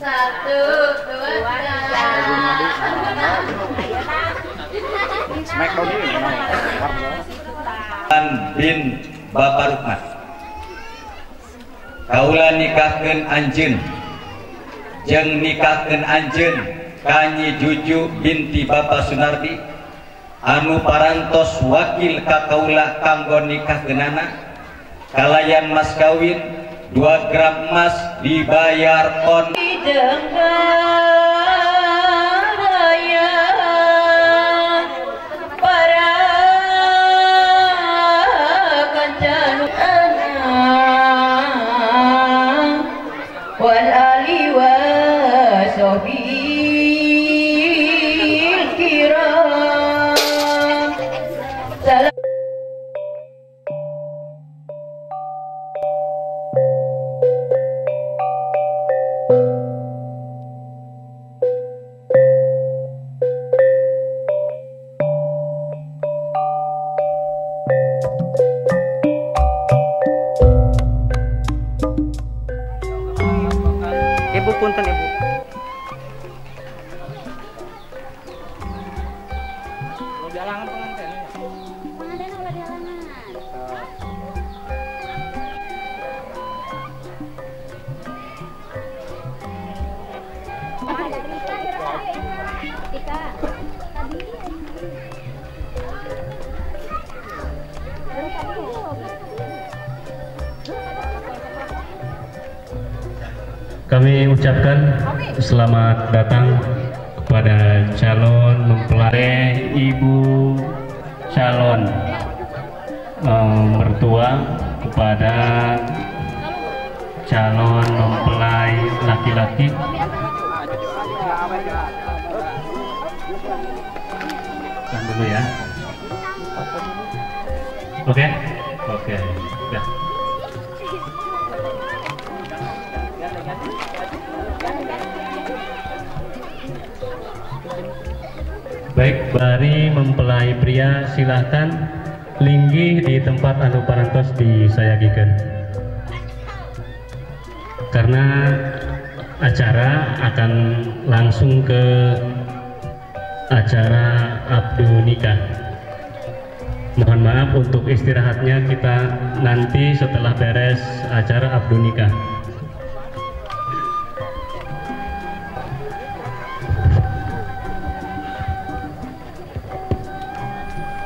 1, 2, 3. Smackdown ini bin Bapak Rukman. Kaula nikahkeun anjeun jeung nikahkeun anjeun ka Nyi Juju binti Bapak Sunardi anu parantos wakil ka kaula kanggo nikahkeunana kalayan mas kawin 2 gram emas dibayar kon. Ibu punten ibu. Mau dialangan pengantin. Pengantin ulah dialangan. Kami ucapkan selamat datang kepada calon mempelai, ibu calon mertua, kepada calon mempelai laki-laki. Tahan dulu ya. Oke, oke, ya. Baik, bari mempelai pria silahkan linggih di tempat anu parantos disayagikeun. Karena acara akan langsung ke acara abdu nikah. Mohon maaf untuk istirahatnya kita nanti setelah beres acara abdu nikah.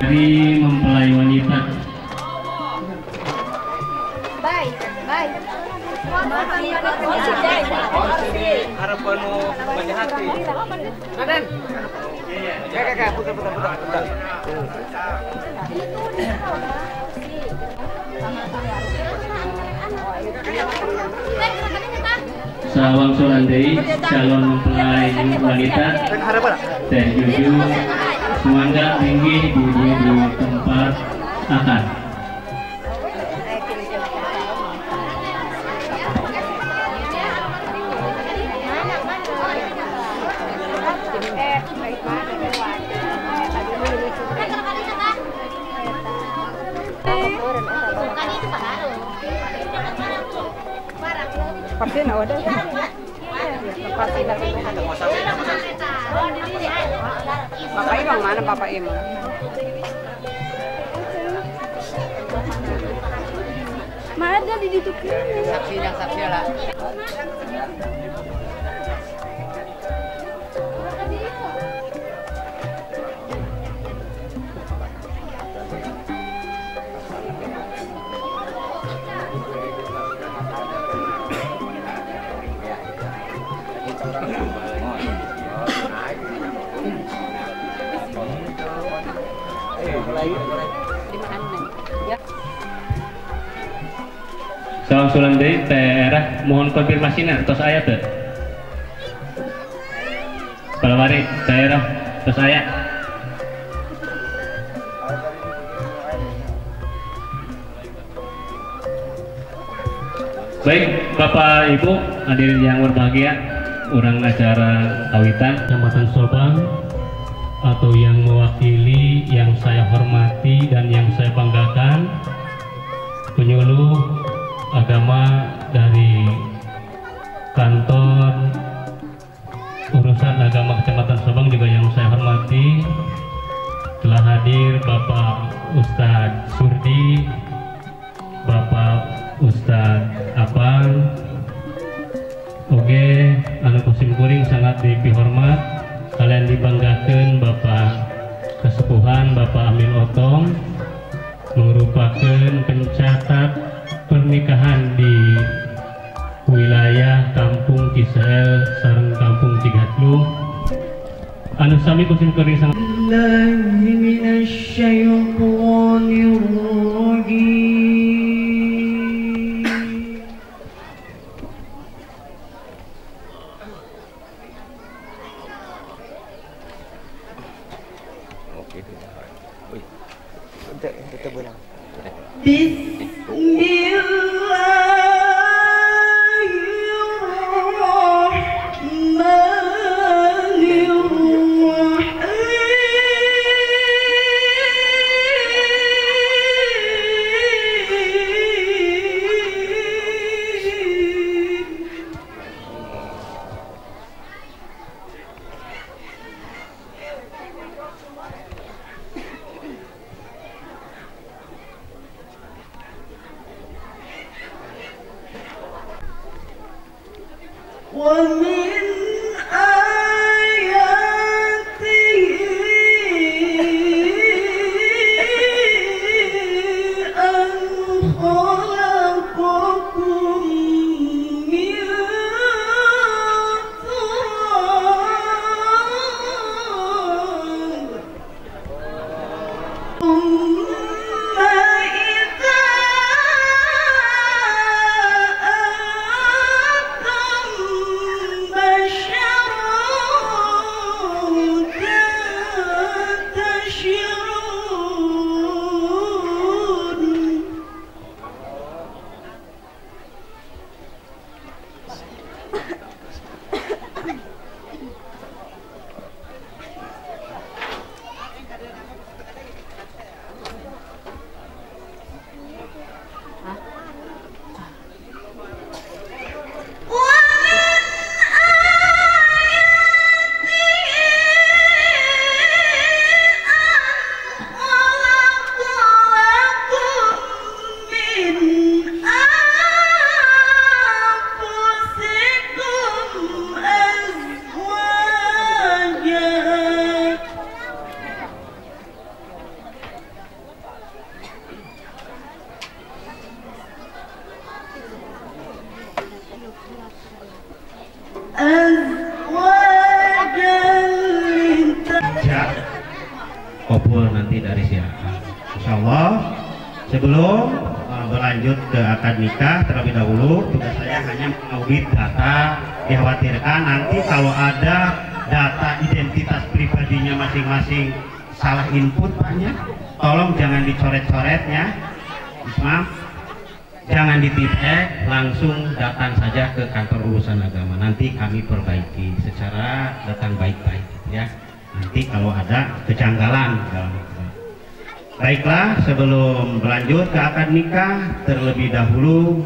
Dari mempelai wanita. Bye, bye. Harapan banyak hati. Raden. Kakak, putar, putar, putar, putar. Sawang Solandei, calon mempelai wanita, Teh Juju, Mangga tinggi di tempat akad. Bapak Imam mana Bapak Imam? Mana di situ? Saksi yang saksi lah. Salam sulam dari daerah, mohon konfirmasinya tos aya teu? Palawari daerah tos aya. Baik, Bapak Ibu hadirin yang berbahagia, orang acara kawitan Kecamatan Sobang atau yang mewakili, yang saya hormati dan yang saya banggakan, penyuluh agama dari kantor Ustadz Surdi, Bapak Ustadz Apang, oge anu kusim kuring sangat dipihormat kalian dibanggakan Bapak Kesepuhan Bapak Amin Otong merupakan pencatat pernikahan di wilayah Kampung Cisel sareng Kampung Cigadlung anu sami kusim kuring sangat. ومن آياته أن خلقكم من تراب ثم إذا Kabul nanti dari siapa. Insya Allah sebelum berlanjut ke akad nikah terlebih dahulu tugas saya hanya mengaudit data. Dikhawatirkan nanti kalau ada data identitas pribadinya masing-masing salah input paknya, tolong jangan dicoret-coretnya, Isma, jangan ditipek, langsung datang saja ke kantor urusan agama, nanti kami perbaiki secara datang baik-baik ya. Nanti kalau ada kejanggalan dalam itu. Baiklah, sebelum berlanjut ke akad nikah terlebih dahulu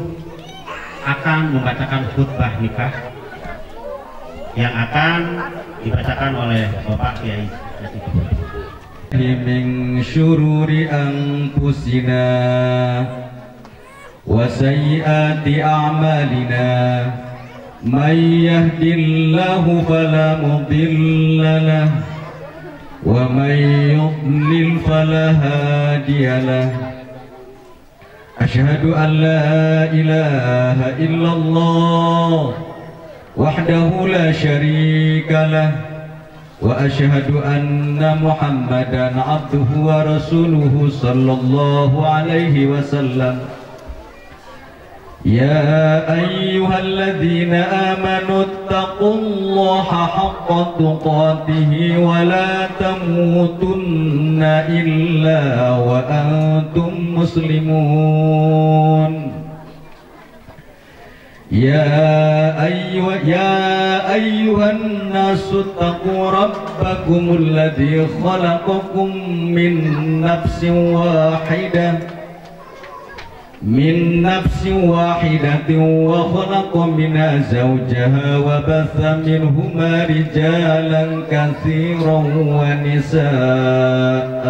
akan membacakan khutbah nikah yang akan dibacakan oleh Bapak Kiai. Min syururi anfusina wa sayyiati a'malina may yahdihillahu fala mudilla lahu wa may yudlil fala hadiya lahu. Asyhadu an la ilaha illallah wahdahu la syarika lahu wa asyhadu anna Muhammadan abduhu wa rasuluhu sallallahu alaihi wasallam. Ya ayyuhalladzina amanu ittaqullaha haqqa tuqatih wa la tamutunna illa wa antum muslimun. Ya ayyuhan nasu ittaqu rabbakumul ladzi khalaqakum min nafsin wahidah من نفس واحدة وخلق منها زوجها وبث منهما رجالا كثيرا ونساء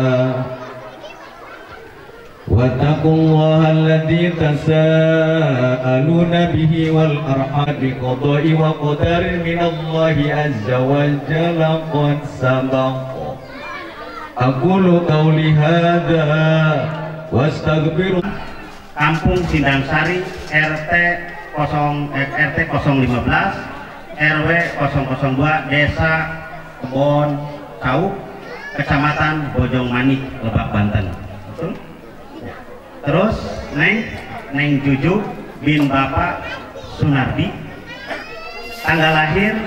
Wattaqullaha alladzi tasaaluna bihi wal arham biqada'i wa qadarin minallahi azza wa jalla qad sabaq. Aqulu qawli hadza wastaghfiru. Kampung Sindangsari RT 0 RT 015 RW 002 Desa Kebon Cau, Kecamatan Bojongmanik, Lebak, Banten. Betul? Terus Neng Juju bin Bapak Sunardi, tanggal lahir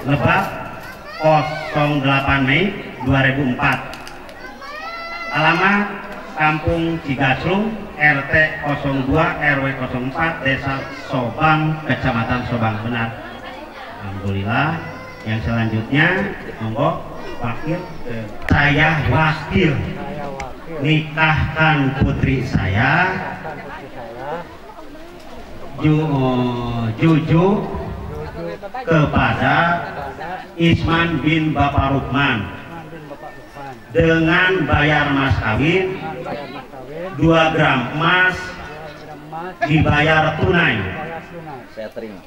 Lebak 08 Mei 2004, alamat Kampung Cigasrung RT 02 RW 04 Desa Sobang, Kecamatan Sobang. Benar. Alhamdulillah. Yang selanjutnya monggo wakil. Saya wakil nikahkan putri saya Juju kepada Isman bin Bapak Rukman dengan bayar mas kawin 2 gram emas dibayar tunai. Saya terima.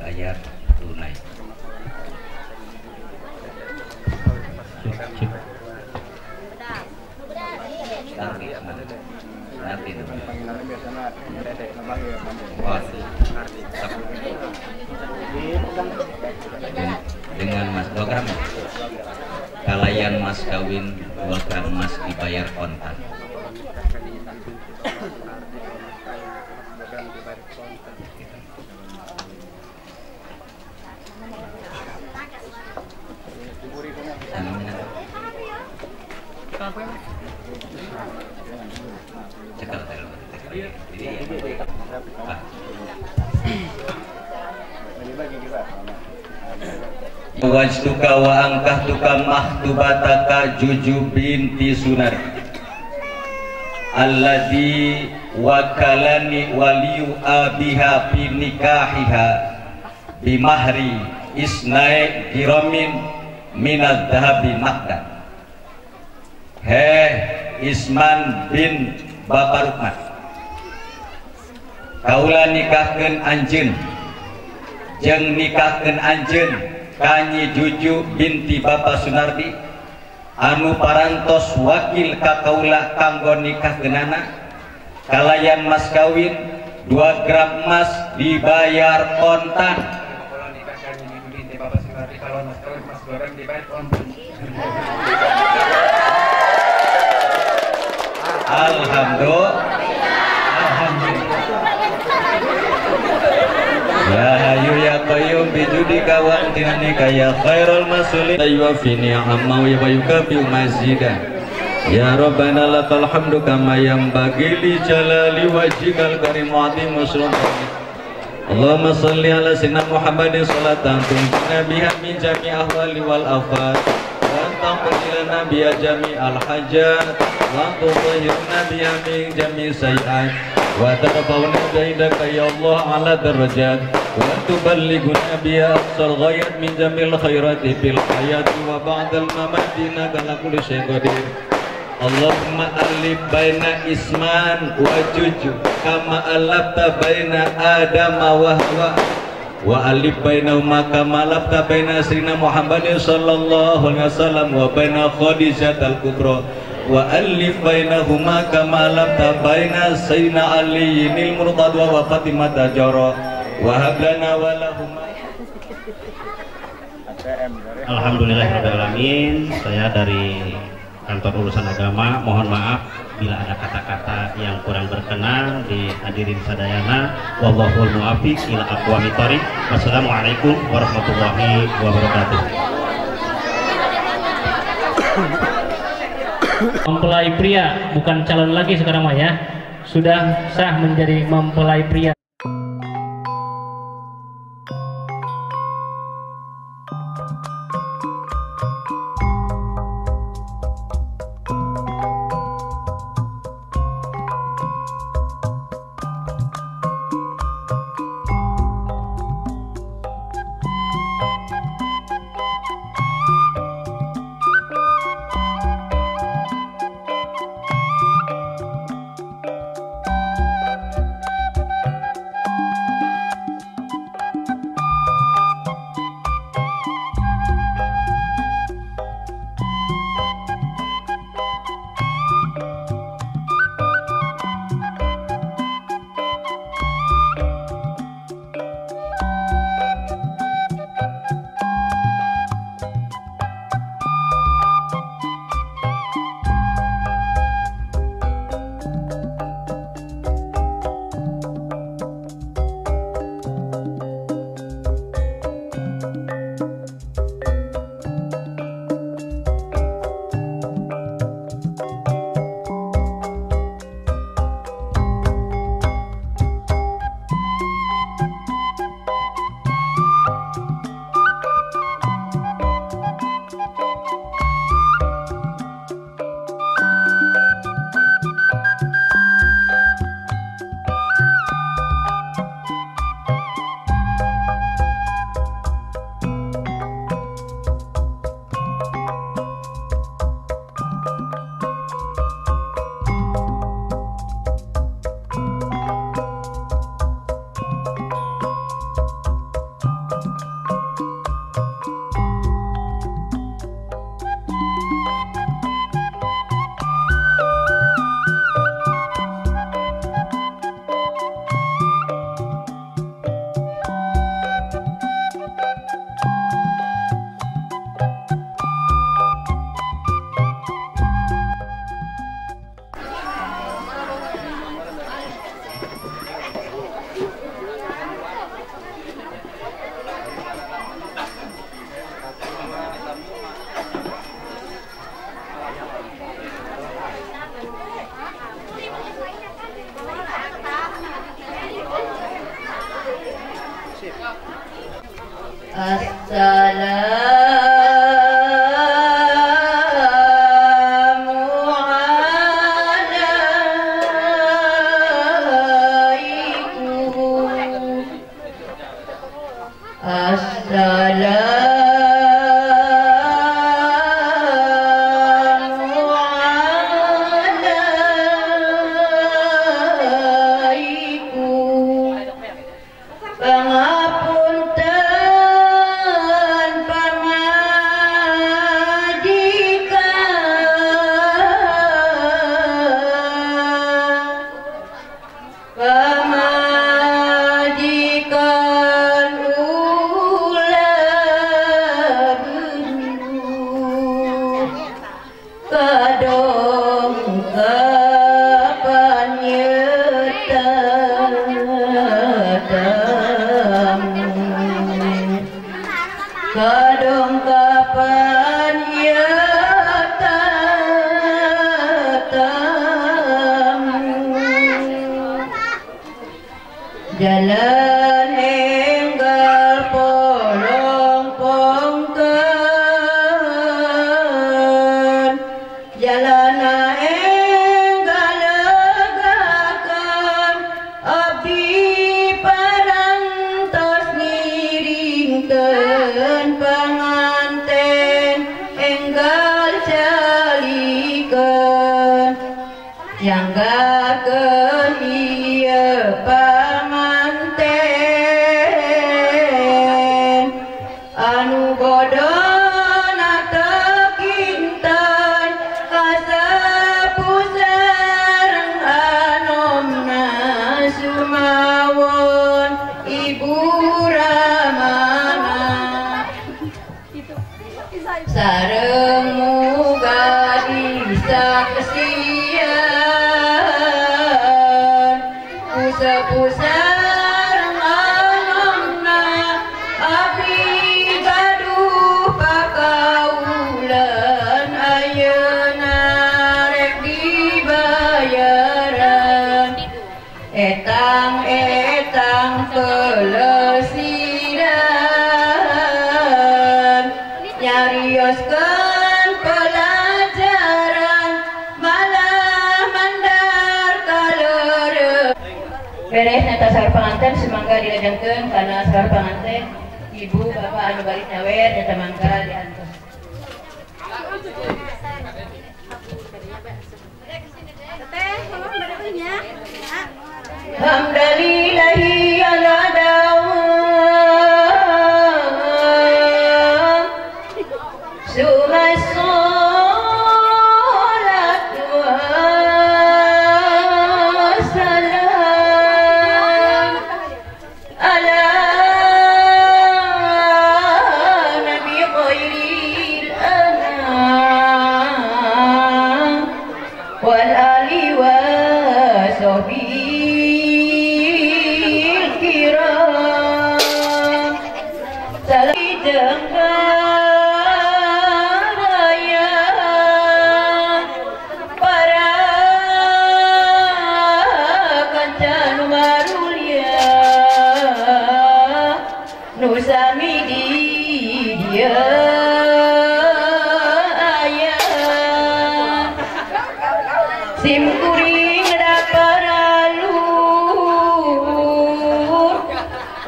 Bayar tunai. Dengan mas 2 gram, kalayan mas kawin 2 gram emas dibayar kontan. Wajtuka wa angkahtuka mahtubataka Juju binti Sunardi alladzi wakalani waliyu abiha fi nikahiha bimahri isnai giramin minadz dhahabi naqdan. He Isman bin Bapak Rukman, kaula nikahkeun anjeun jeung nikahkeun anjeun kanyi Juju binti Bapak Sunardi anu parantos wakil ka kaula kanggo nikahkeunana kalayan mas kawin 2 gram emas dibayar kontan. Alhamdulillah. Ya Hayyu ya Qayyum bijudika wa amtinanika ya khairul masulin yuwaffi ni'amahu wa yukafi mazidan. Ya Rabbana lakal hamdu kama yanbaghi li jalali wajhikal karim wa 'azimi sultanik. Allahumma shalli ala sayyidina Muhammadin salatan tunjina biha min jami'i ahwali wal afat wa taqdi lana biha jami'al hajat wa tutahhirna biha min jami'i sayyi'at wa tarfa'una bi'indaka ya Allah ala darajat wa tuballighuna biha aqsal ghayat min jamil khairati fil hayati wa ba'dal mamati innaka ala kulli syai'in qadir. Allahumma alif baina Isman wa Juju kama alafta baina Adam wa Hawa wa alif bainahuma kama alafta baina sayyidina Muhammadin sallallahu alaihi wasallam wa baina Khadijah al-Kubra wa alif bainahuma kama alafta baina sayyidina Ali nil murtadwa wa Fatimah Zahra wa hab lana wa lahum. Alhamdulillahirabbil alamin. Saya dari kantor urusan agama, mohon maaf bila ada kata-kata yang kurang berkenan di hadirin sadayana. Wallahul muwaffiq ila aqwamit thoriq. Wassalamualaikum warahmatullahi wabarakatuh. Mempelai pria bukan calon lagi sekarang mah ya, sudah sah menjadi mempelai pria. Assalamu alaikum. Assalamu alaikum. Pangapunten pamajikan, pamajikan ulah benuh kadong kapan tamu, kadong kapan tamu. Jalan enggal polong pongkan, jalan enggal legakan, abdi parantos ngiringkeun panganten enggal calikeun, nyanggakeun ieu panganten anu bodona teu kinten, kasepuh sareng anomna sumawon ibu ramana, sareng muga disaksian ku sepuh sareng anomna, abdi gaduh pakaulan ayeuna rek dibayaran, etang-etang pelesiran nyarioskeun pelajaran malah mandar kaleureun. Beres nyata saur panganten sumangga dilajengkeun kana saur panganten ibu bapak anu balik nyawer nyata mangga diantos. Alhamdulillahi ala dawam, summa sholatu wassalam ala nabi khairil anam wal ali wa sahbihi kiram. Salam raya para kanca nu marulia nu sami di dieu aya, sim kuring daparalur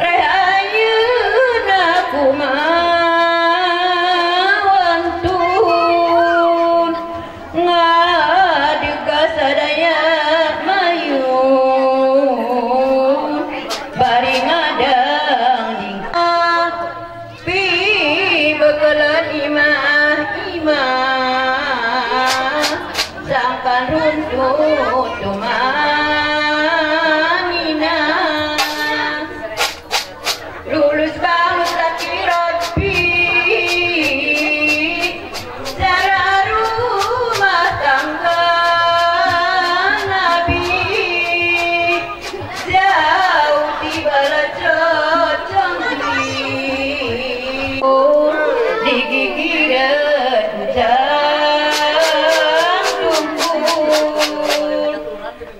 reh ayeuna kumaha wantun ngadeg sadaya mayun bari ngadang dingkah pi bekelan imah imah sangkan runtuh tumanina, lulus balus laki rabbi cara rumah tangga nabi, jauh tiba cocongdi digigireun ujang tumpul,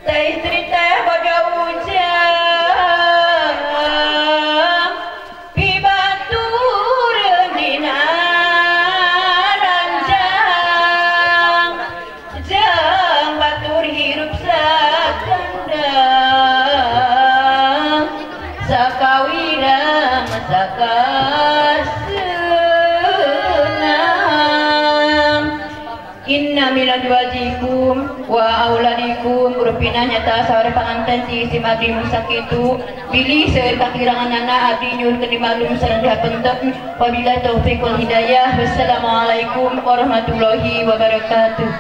teh istri teh bojo ujang. rasa kasenang. Inna min azwajikum wa auladikum rupina nyata saur panganten ti isim abdi musakitu bilih seueur kakiranganana abdi nyuhunkeun dimaklum sareng dihapunten. Wabillahi taufik wal hidayah. Wassalamualaikum warahmatullahi wabarakatuh.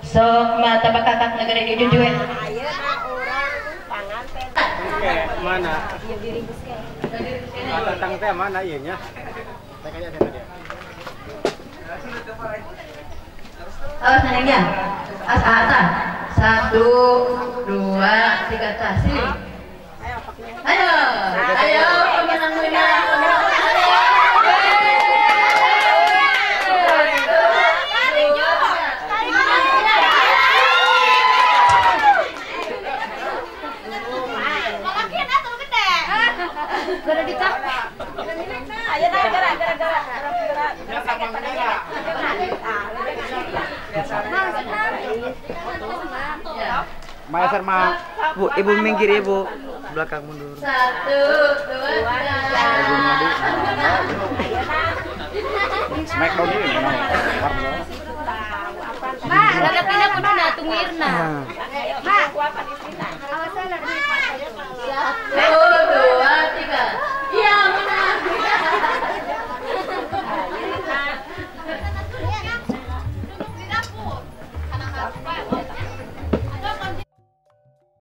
Sok mata bakakak negara di jujuwe. Mana? Tentang teh mana ieu nya? Teh kayaknya dia. Awas neneknya. As atas. 1, 2, 3 tas. Sini. Ayo. Ayo pemenang menang. Gara dicapek. Ayo gara-gara. Maya Bu, ibu minggir ibu, belakang mundur. 1, 2, 3. Smackdown ini. Ma, lagakina kudu na tungirna. Ma.